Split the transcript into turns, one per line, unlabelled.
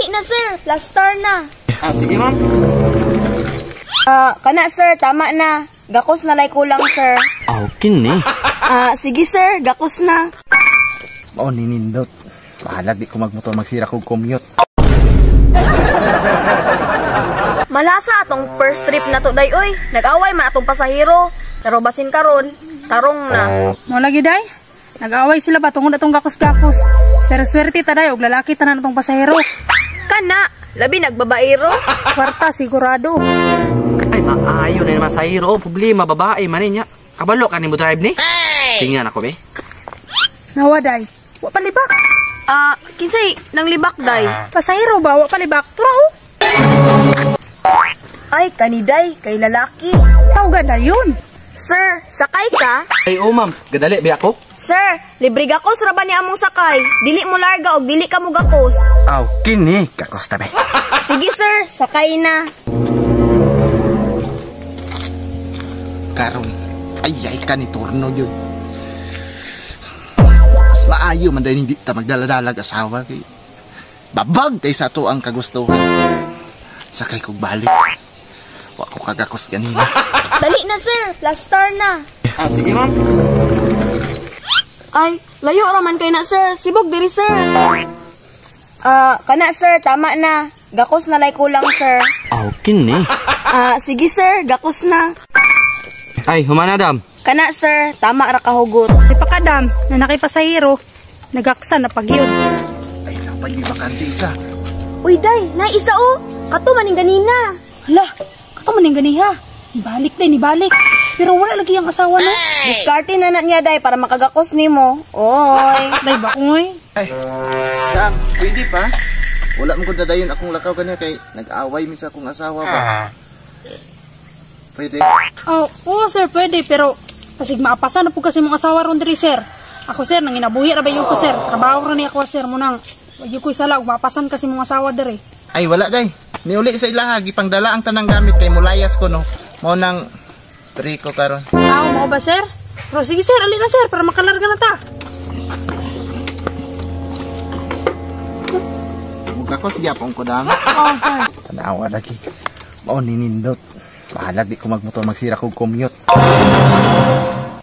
na, sir, plaster na.
Ah, sige, ma'am.
Ah, kana, sir, tama na. Gakos na lay kulang, sir.
Aw, kini.
Ah, sige, sir, gakos na.
Mao ni nindot. Bahalag di ko magmotor, magsira kog commute.
Malasa atong first trip na to, day oy. Nag-away man atong pasahero. Pero basin karon, tarong na.
Mo lagi, day. Nag-away sila ba tungod atong gakos-gakos. Pero swerte ta, day, og lalaki tanan atong pasahero.
Kana, labi nagbabaero.
Kwarta sigurado.
Ay, maayo na naman sa hero. Problema, babae man niya. Kabalo ka ni mo drive ni? Tingnan ako, be.
Nawa, day. Wa pa libak.
Ah, kinsay nang libak, day?
Pasahero ba wa pa libak? Tura oh.
Ay, kaniday, kay lalaki.
Tawga dayon.
Sir, sakay ka?
Ay, oh, ma'am. Gadali, be ako?
Sir, libre gakos ra ba ni among sakay? Dili mo larga og dili ka mo gakos.
Aw, kini. Kakosta, be.
Sige, sir, sakay na.
Karon ay ay ka ni turno yun. Mas maayo man dahil hindi ta magdala-dalag asawa kay babag kay sa ato ang kagustuhan. Sakay kog balik. Wa ko kagakos ganina.
Dali na, sir, plaster na.
Ah, sige, ma'am.
Ay, layo ra man kay na, sir. Sibog diri, sir. Ah, kana, sir, tama na. Gakos na lay kulang, sir.
Aw, kini.
Ah, sige, sir, gakos na.
Ay, humana, dam.
Kana, sir, tama ra kahugot.
Di pa kadam na nakipasahero. Nagaksa na pagyud.
Ay, napag bakante isa.
Uy, day, na isa oh. Kato maning ganina.
Hala, kato man ning ganiha. Nibalik day, nibalik. Pero wala lagi ang asawa no.
Diskarte na na niya, day, para makagakos nimo. Oy.
Day ba oy?
Ay, Sam, pwede pa? Wala mo ko dadayon akong lakaw kaniya kay nag-away mi sa akong asawa ba. Pwede.
Oh, oo sir, pwede pero pasig maapasan na po kasi mong asawa ron diri, sir. Ako, sir, nanginabuhi ra ba yun ko, sir. Trabaho ra ni ako, sir, munang wag ko sala ug maapasan kasi mong asawa diri.
Ay, wala day. Niuli sa ilaha gipangdala ang tanang gamit kay mulayas ko no. Mao nang free ko karon.
Aw, mao ba, sir? Pero sige, sir, ali na, sir, para makalarga na ta.
Mugakos gyapon ko dam.
Oh, sir.
Tanawa lagi. Mao ni nindot. Bahalag di ko magmotor, magsira kog commute.